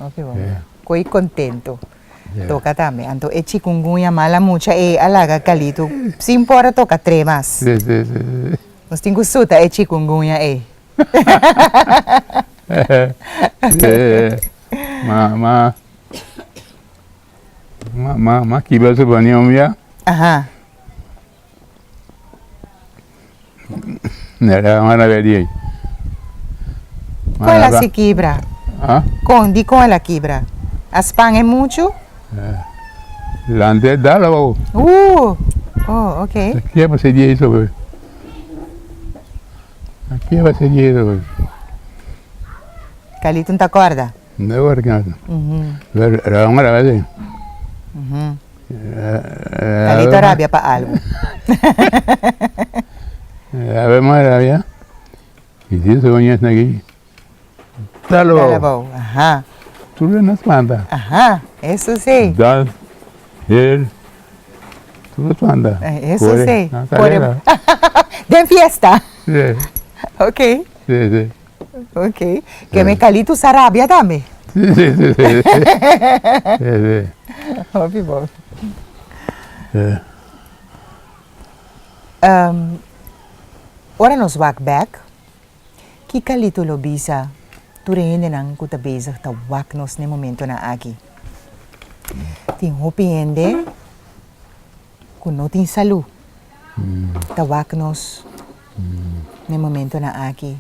Hopi bon. Koe contento. Toca tambe. Anto e chikungunya mala mucha e a laga Calito sin por a toca tres mas. Si si si. Nos tin ku suta e chikungunya ei. Ma ma ma ma ma kibra su banion ya. Aha. Kon el a si kibra? Kon, dikon el a kibra? A span e muchu? Lante dal abou. Uh! Oh, ok. Aki a pasa di ei sobe. Aki a pasa di ei sobe. Kalito no ta kòrda? No ta kòrda. Ra un rabia. Calito rabia pa algo. Rabia mas rabia. Y si su uñas aquí. Dalo. Dalo bou. Aha. Tur na espanta. Aha. Eso sí. Dal. Hel. Tur espanta. Eso sí. Corre. Den fiesta. Sí. Ok. Sí, sí. Ok. Ke me Calito sa rabia tambe. Sí, sí, sí, sí. Sí, sí. Hopi bon. Sí. Um, ora nos wak bek, ki Calito lo bisa tur e hendenan ku ta bezig ta wak nos n'e momentonan aki? Tin hopi hende ku no tin salú ta wak nos n'e momentonan aki.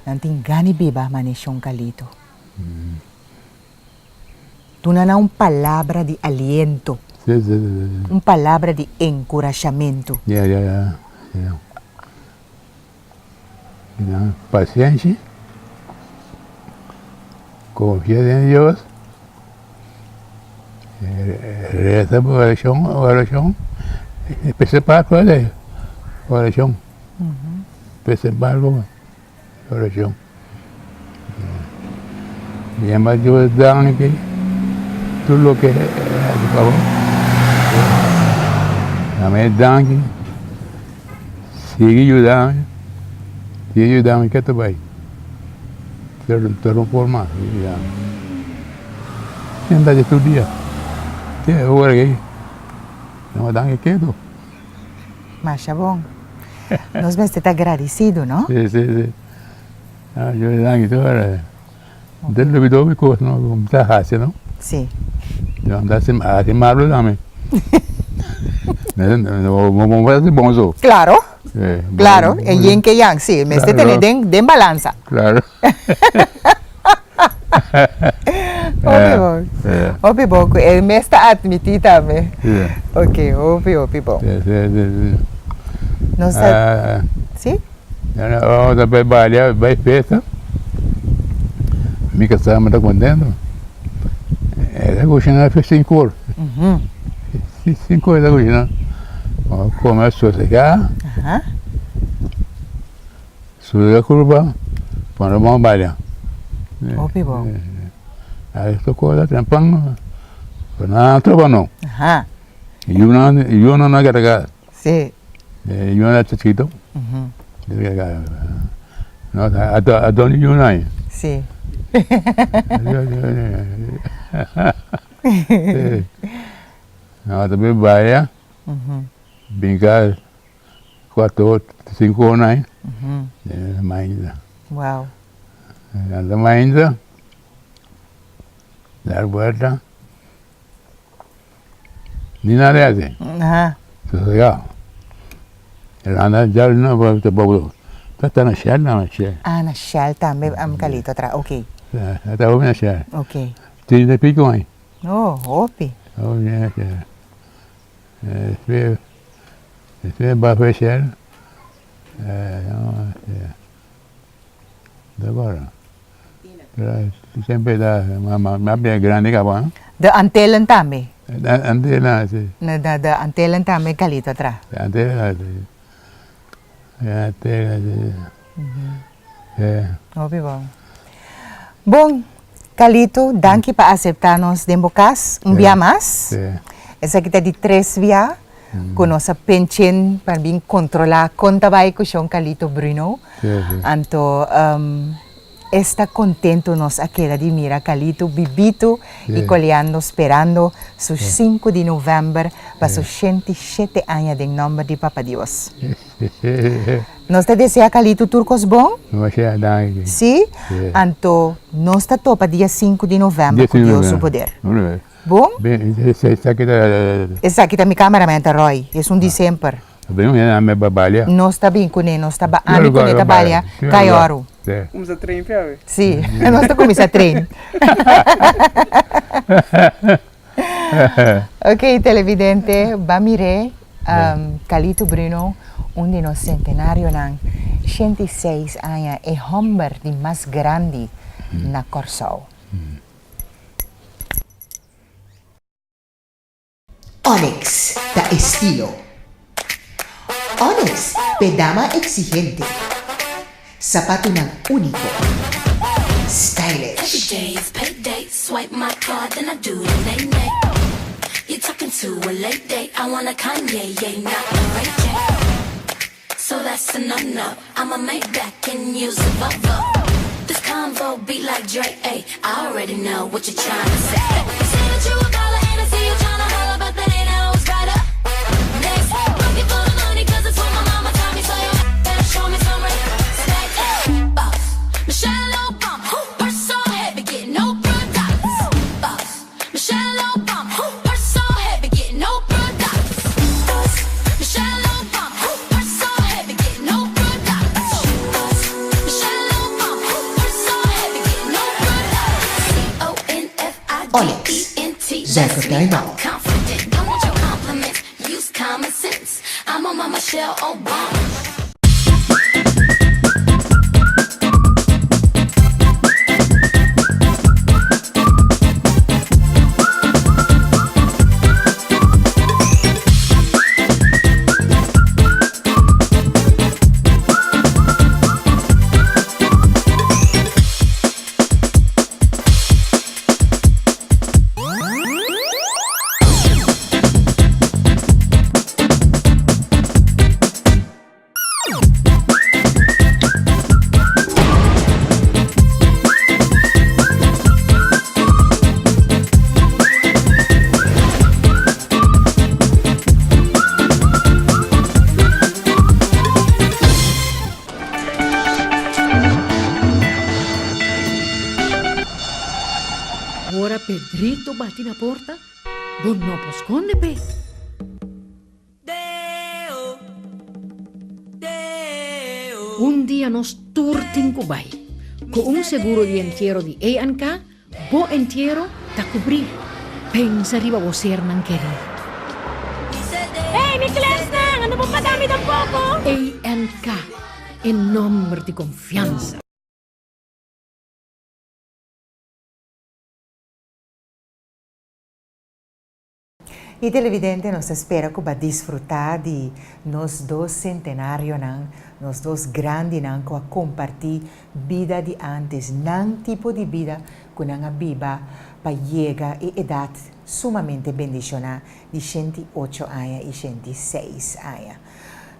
Nan tin gana di biba maneshon Calito. Duna nan un palabra di aliento, un palabra di enkurashamentu. Pasienshi, konfia den Dios, resa por orashon, orashon, principal cosa es orashon, principal cosa orashon. Yama Dios danki tur loke e hasi pa bo, yama e danki. Sigui yuda mi, sigui yuda mi ke ta bai. Tur un forma sigui yuda mi. Sienta di tur dia, te e ora ei no dan e ketu. Masha bon. Nos mester ta gradisido, no? Si, si, si. Yo danki tur ora. Del lubidó mi kos no, ku mi ta hasi no. Si. Mi ta hasi malu tambe. Bo por hasi bon so. Klaro, klaro, e yin ke yang, si. Mester tene den den balansa. Klaro. Hopi bon, hopi bon ku e mes ta atmití tambe. Ok, hopi hopi bon. Nos ta, si? Ora ta bai balia, bai festa, mi kasá mi ta kontento. E ta kushiná fe sinku or. Sinku or e ta kushiná. Kome a sosegá, sosegá kurpa, pone bon balia. Hopi bon. Esto kosa trempan, pero nan a troba no. Yunan, yunan no a keda kas. Sí. Yu na chiquito. No, a dónde yu na? Sí. No, ta bin baya, bin ka cuatro, cinco hora ahí. Mainta. Wow. Anda mainta, dar vuelta. Ni nada hace. Aha. Sosegá. El anda ya no pa ta pa ta ta na Shell na Shell. Ah, na Shell tambe am Calito tra. Ok. Ta ta hopi na Shell. Ok. Trinta y pico aña. Oh, hopi. Hopi na Shell. Despues despues ba pa Shell. No, de acuerdo. Semper ta mas bien grandi caba. De Antillen tambe. De Antillen si. De de Antillen tambe Calito a traha. De Antillen si. De Antillen si. Hopi bon. Bon, Calito, danki pa acepta nos den bo cas un bia mas. Esaki ta di tres bia cu nos a penchen pa bin controla con ta bay cu Shon Calito Bruno. Anto. Esta contento nos a keda di mira Calito bibito y coleando sperando su sinku di november pa su 107 aña den nomber di Papa Dios. Nos ta desea Calito tur cos bon? Si? Anto nos ta topa dia sinku di november cu Dios su poder. Bon? Esaki ta mi cameraman ta Roy, esun di semper. Nos ta bin kuné, nos ta ba, ami kuné ta balia kai oro. Kumsa train pe awe. Si, nos ta kuminsá train. Ok, televidente, ba mir'é Calito Bruno, un di nos sentenarionan, 106 aña, e hòmber di mas grandi na Kòrsou. Onyx ta estilo. Onyx p'e dama exigente. Sapatunan unico. Stylish. Onyx, zuiver tuinbouw. Ora Pedrito bati na porta, bo no por skonde p'e. Un dia nos tur tin ku bai. Ku un seguro di entiero di A&K, bo entiero ta kubrí. Pensa riba bo sernan kerí. Hey, mi klèsnan! Ando bo paga mi tampoko? A&K, e nòmber di konfiansa. Y televidente nos ta spera cu ba disfruta di nos dos centenarionan, nos dos grandinan cu a comparti bida di antes, nan tipo di bida cu nan a biba pa yega e edad sumamente bendiciona di 108 aña y 106 aña.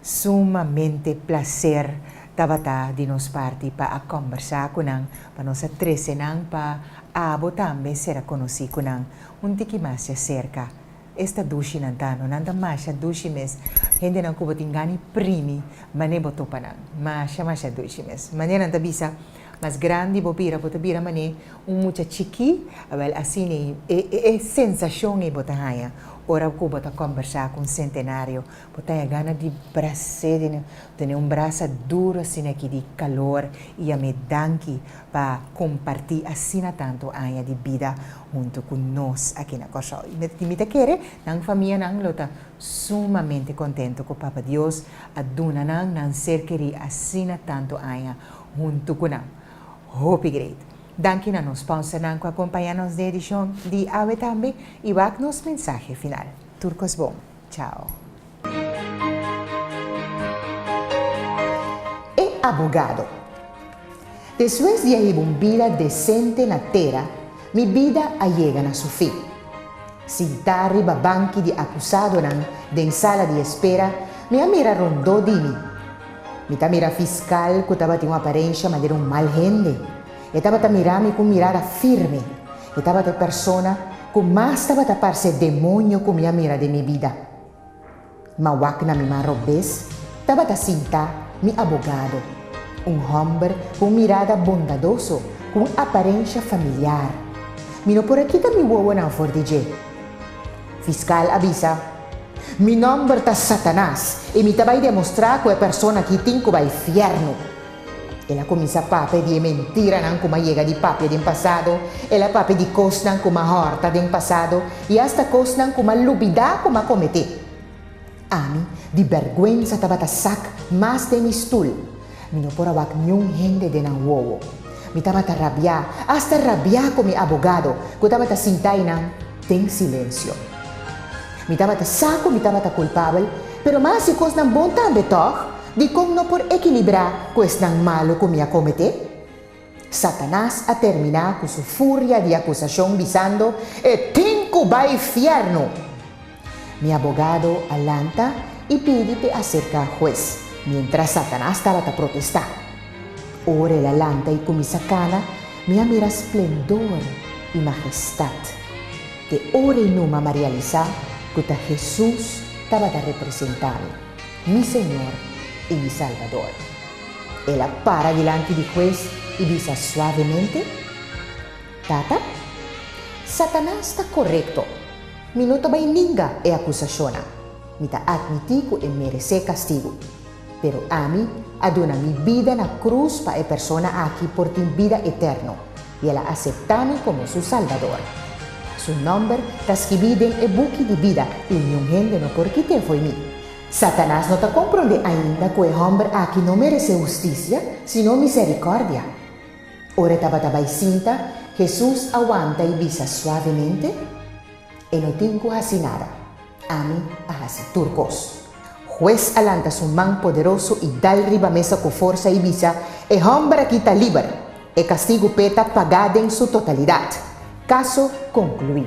Sumamente placer tabata di nos parti pa a combersa cu nan, pa nos a trece nan pa abo tambe sera conoci cu nan. Un tiki mas djaserka. Esta dushi nan ta, no? Nan ta masha dushi mes. Hendenan ku bo tin gana primi, manera bo topa nan. Masha, masha dushi mes. Manera nan ta bisa, mas grandi bo bira, bo ta bira manera un mucha chikí. Awèl, asina ei, e, e, e sensashon ei bo ta haña ora ku bo ta kòmbersá ku un sentenario. Bo ta haña gana di bras'é, di tene un brasa duru asina aki di kalor i yam'é danki pa kompartí asina tantu aña di bida huntu ku nos aki na Kòrsou. I mi ta kere nan famianan lo ta sumamente kontentu ku Papa Dios a duna nan nan ser kerí asina tantu aña huntu ku nan. Hopi great! Danki na nos sponsornan ku a kompañá nos den edishon di awe tambe i wak nos mensahe final. Tur kos bon. Chao. E abogado. Despues di a hiba un bida decente na tera, mi bida a yega na su fin. Sintá riba banki di acusadonan den sala di espera, mi a mira rondó di mi. Mi ta mira fiscal cu tabatin un aparencia manera un mal hende. E tabata mira mi ku mirada firme. E tabata e persona ku mas tabata parse demoño ku mi a mira den mi bida. Ma wak na mi man robes tabata sinta mi abogado, un hòmber ku un mirada bondadoso, ku un aparensha familiar. Mi no por a kita mi wowonan for di dje. Fiskal a bisa, Mi nòmber ta Satanas i mi ta bai demostrá ku e persona akí tin ku bai fièrnu. El a kuminsá papia di e mentiranan ku m'a yega di papia den pasado, el a papia di kosnan ku m'a hòrta den pasado i asta kosnan ku m'a lubidá ku m'a kometé. Ami di bèrgwensa tabata sak mas den mi stul. Mi no por a wak niun hende den nan wowo. Mi tabata rabiá, asta rabiá ku mi abogado ku tabata sinta einan den silensio. Mi tabata sa ku mi tabata kulpabel, pero m'a hasi kosnan bon tambe, tòg? Dikon no por ekilibrá ku esnan malu ku mi a kometé? Satanas a terminá ku su furia di akusashon bisando, E tin ku bai fièrnu! Mi abogado a lanta i pidi p'e aserká hues, miéntras Satanas tabata protestá. Ora el a lanta i kuminsá kana, mi a mira splendor i majestat. Te ora i numa m'a realisá ku ta Hesus tabata representá mi. Mi Señor i mi Salbador. El a para dilanti di hues i bisa suavemente, Tata, Satanas ta korekto. Mi no ta bai ninga e akusashonnan. Mi ta atmití ku e meresé kastigu. Pero ami a duna mi bida na krus pa e persona aki por tin bida eterno, i el a aseptá mi komo su Salbador. Su nòmber ta skibí den e buki di bida i niun hende no por kit'é fo'i mi. Satanas no ta komprondé ainda ku e hòmber aki no meresé hustisia, sino miserikòrdia. Ora e tabata bai sinta, Hesus a wanta i bisa suavemente, E no tin ku hasi nada. Ami a hasi tur kos. Hues a lanta su man poderoso i dal riba mesa ku forsa i bisa, E hòmber aki ta liber! E kastigu p'e ta pagá den su totalidat. Kaso konkluí.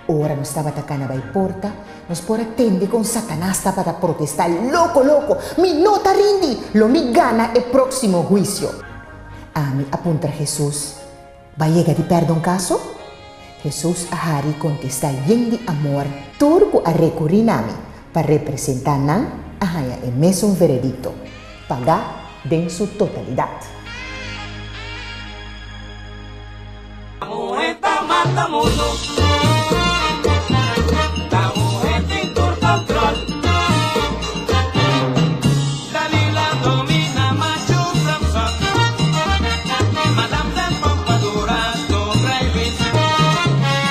Ora nos tabata kana bai porta, nos por a tende kon Satanas tabata protestá loko loko, Mi no ta rindi! Lo mi gana e próksimo huisio! Ami a puntra Hesus, Bo a yega di pèrdè un kaso? Hesus a hari i kontestá yen di amor, Tur ku a rekurí na mi pa representá nan a haña e mesun veredikto, pagá den su totalidat. Muhe ta manda mundu. Ta muhe tin tur control. Dalila domina machu Samson. Madame de Pompadour con Rey Luis.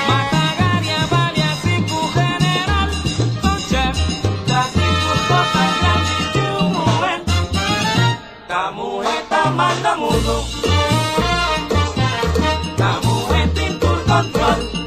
Mata Garia Valia sinku general. Don chef ta sigur cosa grandi di un muhe. Ta muhe ta manda mundu. Ta muhe tin tur control.